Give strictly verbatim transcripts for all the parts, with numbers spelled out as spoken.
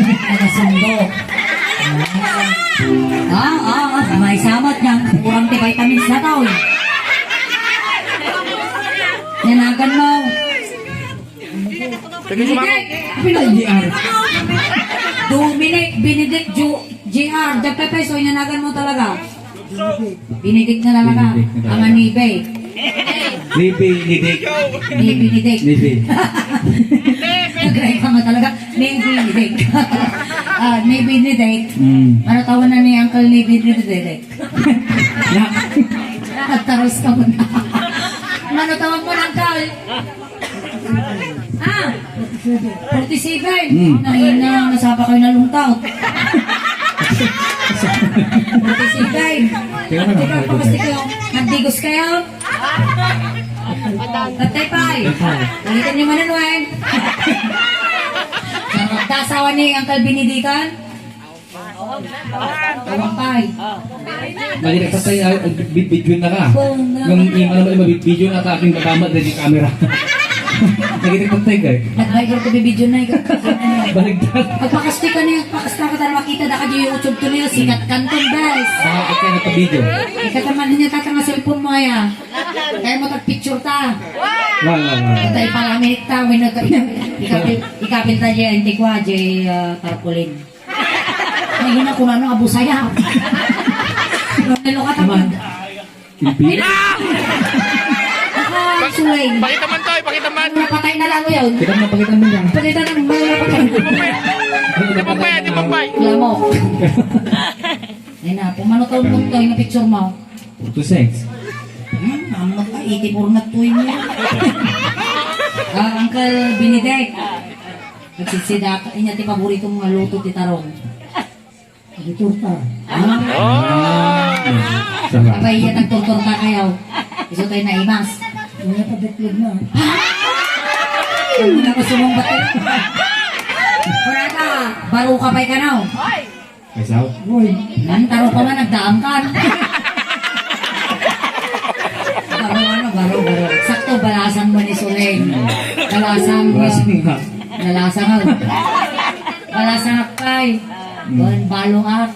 Nagasundo. Ah, ah, ah, may samat niyan. Kurang ti vitamins na tao, eh. Yanagan mo. Sige, sumama. Dominic, Pinay, J R. Dominic, Benedict, Ju-, J R, Jack Pepe, so yanagan mo talaga. Benedict na talaga. Benedict na talaga. Ang anibe. Ni Benedict. Ni Benedict. Ni Ben. Nagray ka nga talaga. Ni Benedict. Ah, ni Benedict. Mm. Ano tawag na ni Uncle ni Benedict? Nagtaros ka muna. Ano tawag mo, Uncle? Ah! Forty-seven! Hmm. Nahina, nasapa kayo na lungtaw. Forty-seven! Kaya naman, Ikaw, pakasti kayo. Nagdigos kayo? Tatay Pay! Ulitin niyo man, Wen. Charot. Asawa ni Uncle Benedican? Awang pay. Balik ka tayo, ah, bi-, bi-, video na ka. Nung ima naman, ima-, video na ka, aking babamat na di camera. Lagi na patay ka eh. Nag-viral ko, video na, ikaw. Balik ka. Pagpakasti ka niya, pakasta ka tayo makita, na ka di YouTube to niya, sikat kanton, guys. Ah, okay, nagpa-video. Ikataman niya, tata nga cellphone mo, aya. Kaya mo tag-picture ta. Wala, wala. Patay pala, minit ta, minit ta. Ikapil, ikapil ta dyan, tikwa, dyan, ah, tarpaulin. Ay, yun ako, ano, abusaya. Nalo ka tapos. Kimpi. Ay, na! Naka, Sulay. Pakita man to, pakita man. Napatay na lang yun. Kita mo, pakita mo yan. Pakita na, may napatay. Di mo pa, di mo pa. Alam mo. Ay na, pumano taon mo to, yung picture mo. Two cents. Hmm, ang mag-, eighty-four na to yun. Ah, Uncle Benedict. Nagsidsida ka, inya ti paborito mo nga luto ti tarong. Di torta. Ah. Ah. Sarap. Apay, iya nagtortorta kayo. Isu tayo naimas. Iya pa betlog na. Ay, hindi na ko sumumbat kayo. Wala ka, baro ka pa'y kanaw. Kasaw? Uy. Nang taro pa man, nagdaam ka. Baro, ano, baro, baro. Sakto, balasan mo ni Suleng. Balasan mo. Balasan nga. Balasan nga. Balasan nga, pay. Hmm. Bon, balo nga.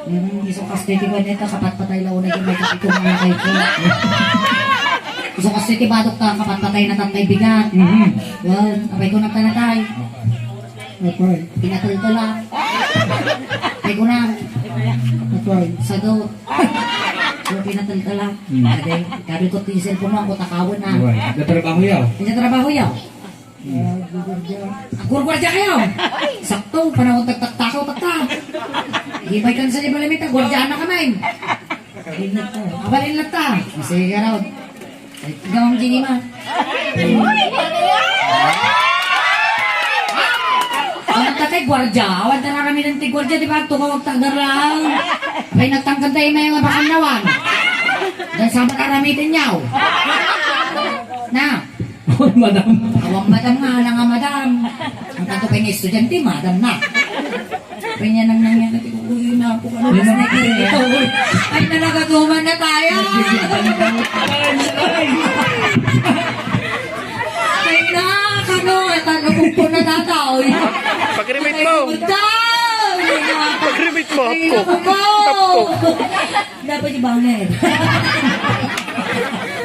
Hmm, isu kasta ti kuan neta, kapatpatay la unay yung may kapitong mga kay ko. Isu kasta ti badok ta, kapatpatay na tatay bigat. Hmm. Bon, apay ko nagtanatay. Apay. Pinatultula. Apay ko na. Apay. Sado. Yung pinatultula. Hmm. Ade, gabi ko ti cellphone mo, ang kutakawan na. Uy, nagtatrabaho yaw? Nagtatrabaho yaw? Hmm. Agurgurdia kayo. Sakto, panahon tagtaktakaw, takta. Ibay kan sa di malamit, agurdiaan na kami. Abalin na ta. Sige ka raw. Ay, gawang gini ma. Ang tatay gwardiya, awan ta naramidan ti gwardiya, di ba? Tumawag tagar lang. Ay, nagtangkad tayo may mga bakanlawan. Dan sa mga naramidan niyaw. Na. Madam. Awang madam nga, ala nga madam. Ang tanto kay nga estudyante, madam na. Kanya nang nangyari, "Uy, na po ka na, mas nakikita ko." Ay, nalagatuman na tayo. Ay, na, kano, at ano, kung po na tataw. Pag-remit mo. Ay, kung daw, ay, na. Pag-remit mo, Ay, hapko. Ako mo. Hapko. Dapat ibangan.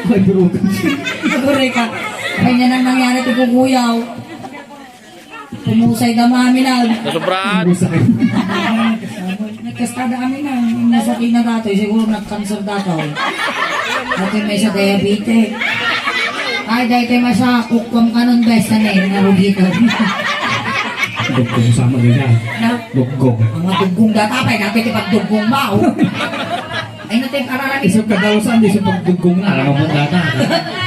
Ay, bro. Correct ka. Kanya nang nangyari, ti kukuyaw. Pumusay da mami lang. Nasubraan. Nagkasta da kami na. Nasakit na dati. Siguro nag-cancer dati. Dati may sa diabetes. Ay, dati may sa kukwam kanon, bes, na eh. Narugito. Dugong sama din yan. Na? Dugong. Mga dugong data pa. Dati ti pagdugong ba? Oh. Ay, natin, ararami. Isang kadalasan, isang pagdugong na. Alam mo, data.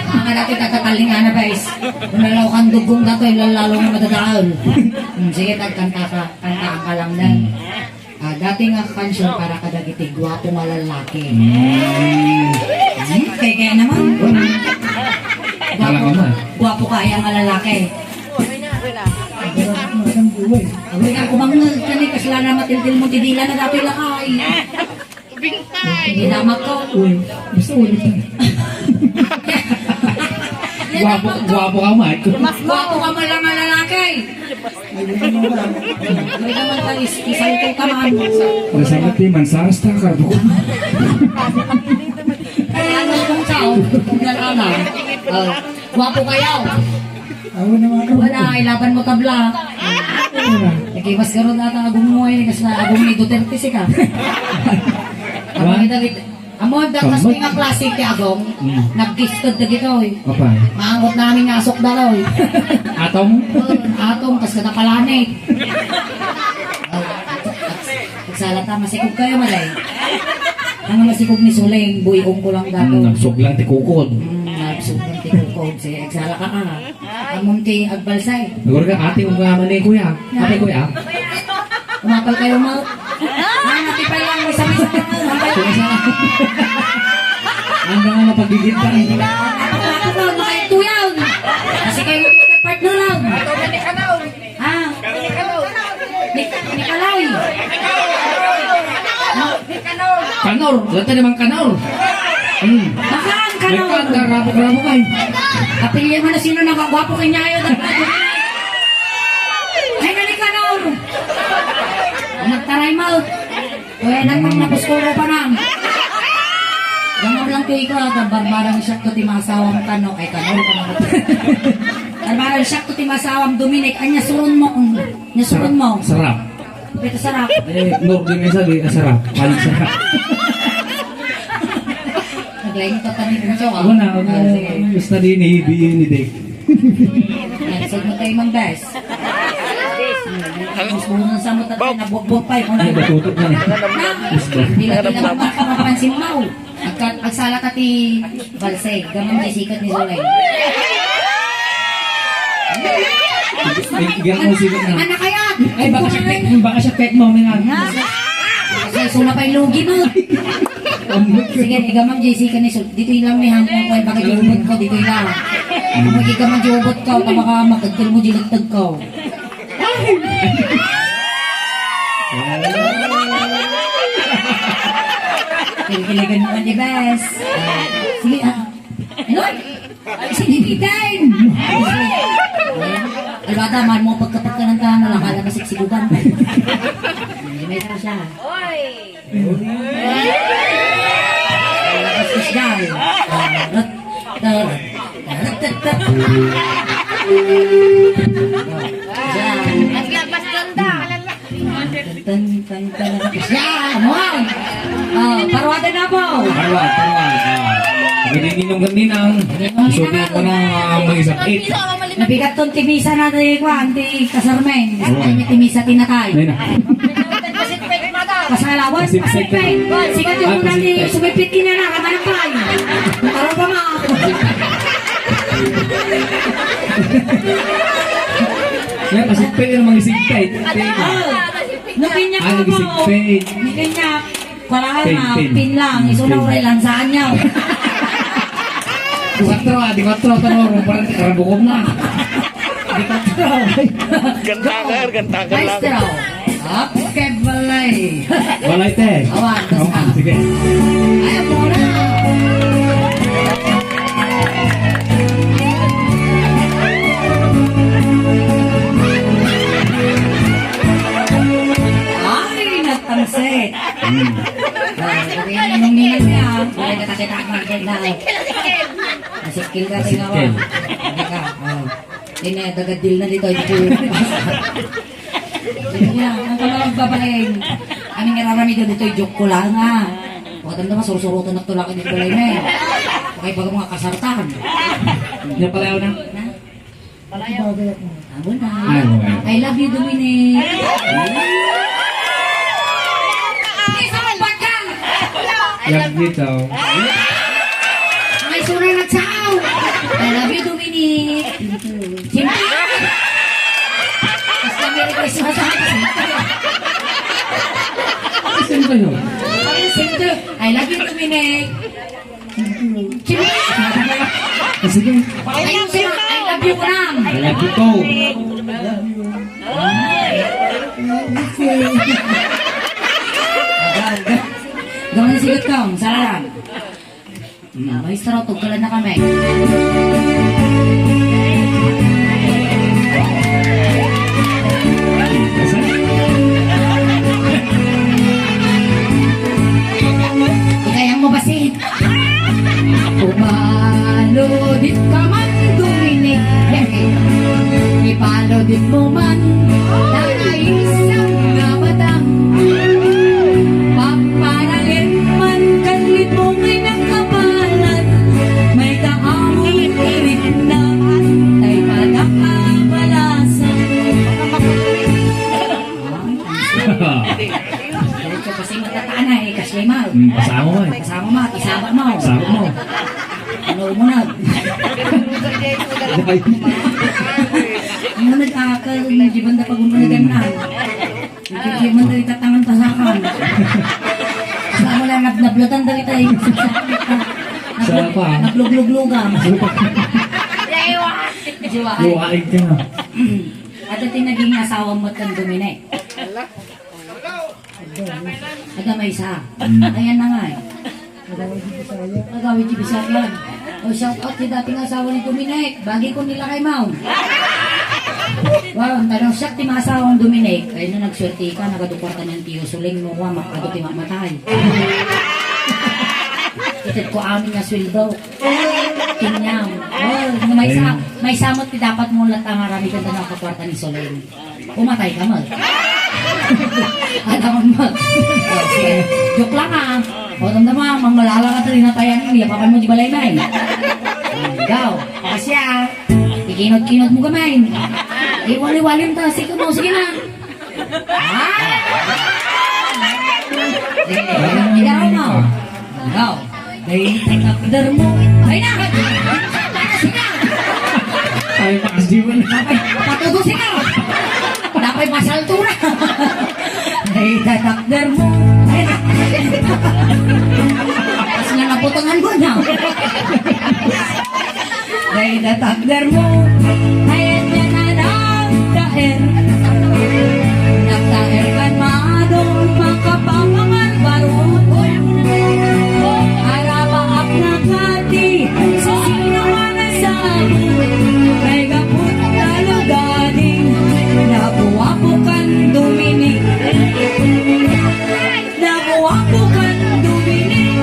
Mga dati, tatatalingana, guys. Kung nalaw kang dugong na to, ilalalo nga madadaol. Hmm, sige, tagkanta ka. Kantaan ka lang din. Hmm. Ah, dati nga kansion para kadagiti guwapo nga lalaki. Hmm. Hmm, kaya, kaya naman. Guwapo, Talaga naman. guwapo kaya nga lalaki. Ang buhay. Ang buhay, ang kumangol, kani, kasla na matiltil mo, ti dila na dati lakay. Bintay. Ginamak ko. Uy, basta ulit na. Guwapo, guwapo ka, Mike. Guwapo ka man lang nga lalaki. Ay, ikaw man ka, is-, isang ko ka man. Ano sa mati, mansaras ta, karbo ko. Ay, ano kung tao? Yan, ano? Oh, gwapo kayo. Ako naman ako. Wala, ilaban mo tabla. Wala. Nakiwas ka ron ata, agong mo, eh, kasi na agong ni Duterte, sika. Agong ni Duterte. Amo, da, kas nga klase ti agong, mm, nag-gifted dagitoy. Apay? Maangot na kami nga asok da, oy. Atong? Oo, atong, kas kada palanit. Agsala ta, masikog kayo, malay. Ang masikog ni Suleng, buy-ong ko lang dato. Mm, nagsuglang ti kukod. Mm, nagsuglang ti kukod. Sige, agsala ka, ah. Amon ti agbalsay. Siguro ka, ate, kung nga man ni kuya. Ate, kuya. Umapal kayo, ma. Ah, natipay lang, may sabi sa mga. Ang mga mapagigit pa rin. Ako, ako, ako, mga ito yan. Kasi kayo, partner lang. Ah. Ni-, Nikalay. Kanor. Lata naman kanor. Hmm. Baka ang kanor. May kan-, karabok-rabok ay. Kapilya mo na sino nagagwapo kanya yun. Ay, nani kanor. Nagtaray mo. Kaya nagpang napuskuro pa nang. Ganun lang to ikaw, ah, barbarang siya to ti masawam kano. Ay, kano, kano. Barbarang siya to ti masawam, Dominic. Anya suron mo. Anya suron mo. Sarap. Pwede sarap. Eh, Lord, yung isa, di, ah, sarap. Paling sarap. Naglain ko kami dito, ah. Wala, wala. Ah, sige. Gusto din ni, ni Dick. Ay, saan mo tayo, Mang Bes? Ang sumunod sa mo, tatay, nabugbog pa, eh. Ay, batutok na, eh. Na? Gusto. Dila, dila, makapansin mo. Agka-, agsala ka ti balsay, gamang ti sikat ni Zulay. Ay, igang mo sikat na. Anak kaya? Ay, baka siya pet, baka siya pet mo, may nga. Na? Kasi sula pa'y lugi mo. Sige, igamang J C ka ni Sul-, dito ilang may hangkong ko, ay baka jubot ko, dito ilang. Kung igamang jubot ko, tabaka magkagkil mo, jilagtag ko. Kinikilagan mo ni Bes. Ah, sige, ah. Ano? Sige, time! Alwada, mahal mo pagkapagkanan ka, nalakala ka, siksigugan. Hindi, may isa siya. Oy! Lakas ka siya, eh. Ah, rat, rat, rat, rat, rat. Diyan. Naglabas lang daw. Tan, tan, tan, tan. Yan! Wow! Ah, parwada na po. Parwad, parwad. Ah. Pwede ninong gaminan. Susunod ko na, ah, may sakit. Nabigat ton ti misa na ti kuan, ti kasarmen. Oo. Ay, ti misa ti natay. Ayun na. Pasalawan. Pasipsip. Sikat yung Ah, una ni pasipsip. Sumipit kanya na, kamanapay. Taro pa nga. Yan, pasipsip yung mga sigpit. Ah, no, kanya Ah, pa mo. Nagsigpit. Ni kanya, wala Pin, na, pin. Pin lang. Iso na Pin. Uray, lansaan niya. Di kwatro, ah, di kwatro, taro, parang karabukog na. Di kwatro. Gantakan, gantakan lang. Maestro. Up, kay balay. Balay, te. Awan, basta. Awan, sige. Ay, muna. Ay, nagtangsit. Hmm. Ah, sabi nga nung ninang niya, ah. Ay, nakakita ako ng ganda, eh. Nasikil ka, Nasikil. Tingawa. Hindi ka, oh. Ini, dagadil na dito, ito yung Yan, ang mga magbabaling. Aming nararamid dito, joke ko lang, ha. Huwag ka naman, surusurutan na tulakan yung balay na, eh. Okay, baga mga kasartan. Napalayaw na. Na? Amo na. Ay, wala. I love you, Dominic. Ay, sa pagkang. Love you too. Ay, sura na tao. I love you, Dominic. Siyempre. Basta Merry Christmas sa akin. Sino ba yun? Siyempre. I love you, Dominic. Siyempre. Ah, sige. Ayun, sir. I love you, Kunam. I love you too. Gawin sigat ka, sararan. Ah, maestro, tugkalan na kami. Diretso kasi magtatanay, eh, kasi mo. Hmm, kasama mo, eh. Kasama mo, kasama mo. Kasama mo. Ano mo na? Ano nagkakal, hindi banda pag-umaligan na. Hindi mo na itatangan tasakan. Kasama na, nab-, nablutan dali tayo. Saan pa? Nablugluglugan. Saan pa? Jowa. Jowa. Jowa, ay ka. At ito naging asawa mo itong Dominic. Aga maysa. Mm. Ayan na nga eh. Agawid ti Bisaya. O, shout out ti dating asawa ni Dominic. Bagi ko nila kay Mao. Wow, tanong siya ti maasawang Dominic. Ay na nagswerte ka, nagadu kwarta niyan tiyo. Suling mo, wa, makadu ti mamatay. Ited ko amin nga sweldo. Kinyam. Wow, maysa, maysa met ti dapat mo lang tangarami kung tanong ka kwarta ni Suling. Umatay ka, Mal. Alam mo. Joke lang, ah. O, tanda mo, ah, mangmalala ka tuloy na tayo, hindi, papan mo di balay na, eh. Ikaw, pakasya, ah. Ikinot-kinot mo kamay. Iwali-walim ta, sige mo, sige na. Ah? Sige, ikaw mo. Ikaw. Dayta takder mo. Ay, na! Para sika! Ay, pakas di mo na. Dapat patutusin ka! Dapat masaltura! Dayta takder mo. Ay, na! Mas nga naputangan ko na. Dayta takder mo. Ay, yan na lang. Nagtaer. Nagtaer kan madon, makapapangan barukon. Arapaap na kati, sino man ang sabon? Kay gaput talong gading, naguwapo kan Dominic. Naguwapo kan Dominic.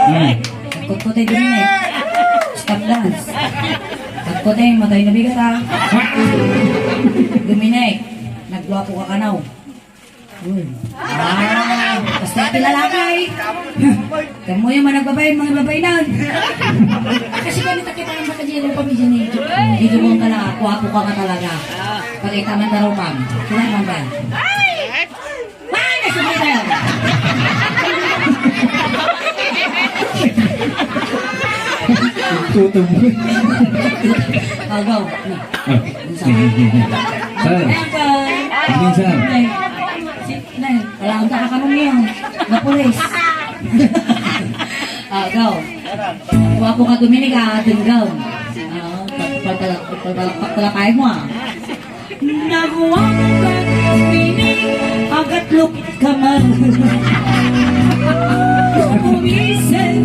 Hmm. Kutkuti din eh. Stop dance. Kutkuti, matay na bigat ah. Dominic, nagguwapo ka kanaw. Uy. Ah, basta iti lalaki. Kamu yung managbabay, mga babay na. Kasi kami takita ang baka dyan yung pamilya ni Ijo. Ijo mong kala, kuwapo ka nga talaga. Pakita man daw pang. Sila man ba? Ay, nasubukan! Tutubo. Agaw. Ah. Sir. Ayan ka. Hindi, sir. Nay, si, nay, wala akong kakakanong yan. Napulis. Agaw. Guwapo ka, Dominic, ah, denggaw. Ah, pagpalak-, pagpalak-, pagpalakay mo, ah. Naguwang ka, Dominic, agat lukit ka man. Kumisen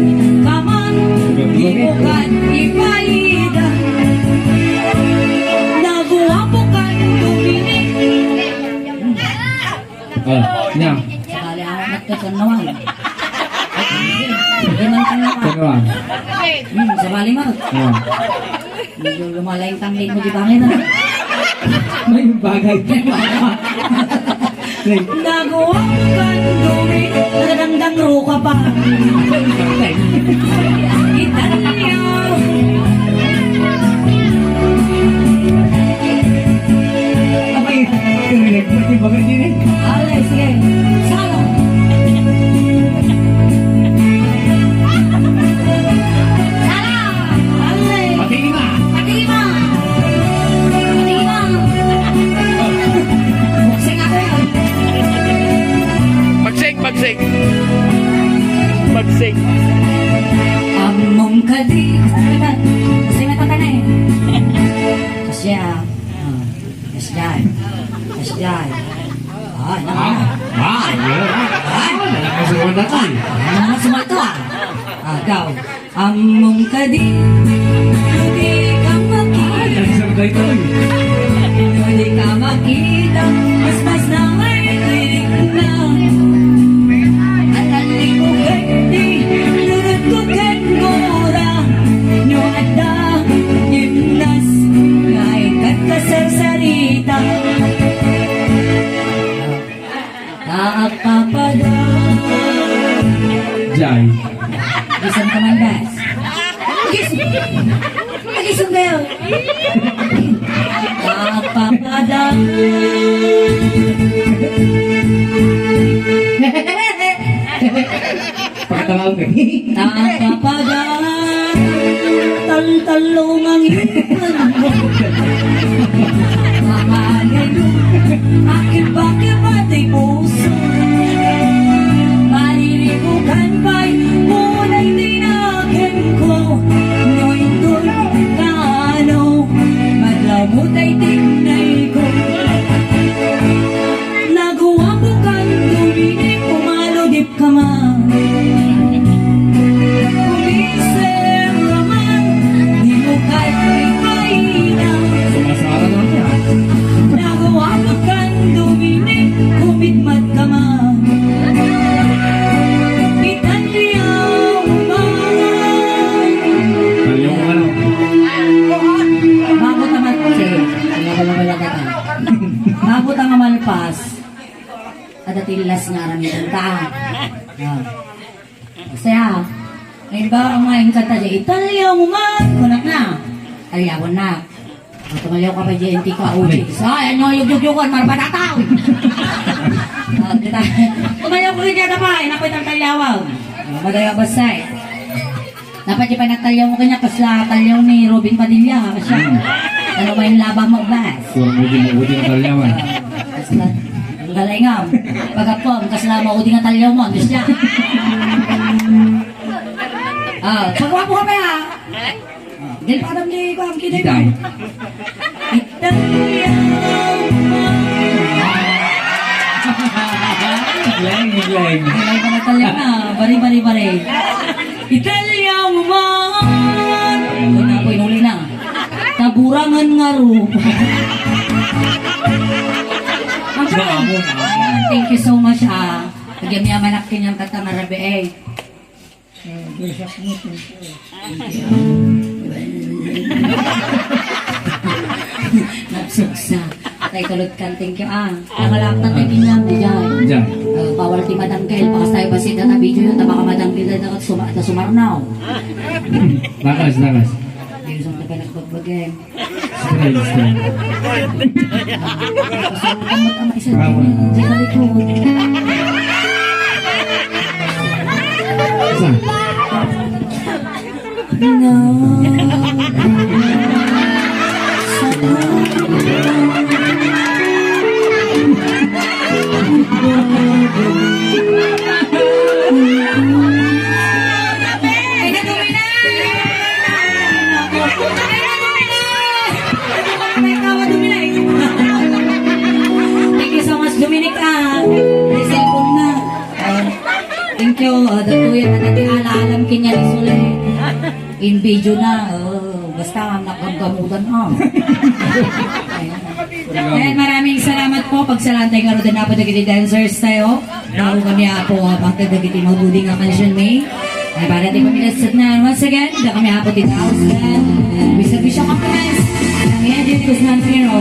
ka man, di mo kan ipaida. Naguwapo ka, Dominic. Ah, nya. Sabali, ah, nagtutunawan. Hindi man ka naman. Tunawan. Hmm, sabali, Mar. Ah. Medyo lumalayang tanglit mo di bangin, ano? May bagay. Naguwang kan Dominic, nadangdang ruka pa. Italiano. Abay, karinig mo, di ba, Virgin, eh? Ale, sige. Salo. Salo. Ale. Pati lima. Pati lima. Pati lima. Boxing ako yan. Pagsik, pagsik. Pagsik. Among kadi. Kasi may patana eh. Kasi, ah, ah, Yes, Jai. Yes, Jai. Ah, naman. Ah, ah, yun. Ah, ah, nalakas naman natin. Ah, naman sumalto, ah. Ah, daw. Among kadi, di ka makita. Ay, nagsabay ka, uy. Di ka makita, mas mas na may na. At ang libugan di, nurut ko kan gura. Nyo adda, gimnas, nga ikat ka sarsarita. Agpapada. Jai. Bisan ka man, bes. Gis-, gising kayo. Tatapagan, taltalong ang ipan mo. Makanay mo, akit-bakit pati puso. Malilibukan pa'y unay tinaken ko. No inton kaano, madlamot ay tinay ko. Naguwapo kan Dominic, umaludip ka man. Kumisem ka man, di mo kay paina. Sumasara na niya. Naguwapo kan Dominic, kumidmat ka man. Italyaw man. Talyaw man. Bago naman kasi, wala ka naman agad, ah. Bago ta nga malpas, adda ti last nga aramidenta. Ah. Kasi, ah, halimbawa, ang mga inkanta dyan, "Italyaw mo man!" Kunak na. Talyawan na. At tumalyaw ka pa dyan, anti ka, uchi. Ay, ano, yugyugyugan, marapatataw. Ah, kita. Tumalyaw ko rin yata pa, eh, naku itang talyawan. Ah, madaya basay. Dapat di pa nagtalyaw mo kanya, kasla talyaw ni Robin Padilla, kasla. Hmm. Ano ba yung laba mo, bas? Kurang mo din, mo din ang talyawan. Kasla, ang galengam. Pagkapon, kasla mo, di nga talyaw mo, ano siya? Ah, pagwapo kami, ha? Ah, di pa alam ni Kuya ang kinay mo. Itay. Italiano. Leng, leng. Ay, ay, pala Italiano. Bari, bari, bari. Italiano man. Ito na po, inuli na. Taburangan nga ro. Ang Baka mo na. Thank you so much, ha. Nagyamyaman ak kanyang katang arabe, eh. Napsugsa. Tay tulod kan, thank you, ah. Nakalaptan tayo kinyan, di dyan. Dyan. Ah, bawal ti madangkel. Pakas tayo basit na video yun. Tabaka madangkel na dapat suma-, na sumarnaw. Lakas, lakas. Di gusto mo tayo nagbagbagay. Style, style. Pasukan mo tama isa. Tama. Diyan ka likod. Isa. Thank you so much, Dominic, ah. May cellphone na. Ah, thank you, ah, dagtoyen a naging ala-alam kanya ni Sule. In video na, oh, basta ang nagamgamutan, ah. Ayan. Ayan, maraming salamat po. Pagsalantay nga ro din po dagiti dancers tayo. Bago kami apo, ah, pagka dagiti maududi nga kansion mi. Ay, para di kami nasad na. Once again, da kami apo ti thousand. Bisa-bisa kami, guys. Ang edit, kus nanti, oh.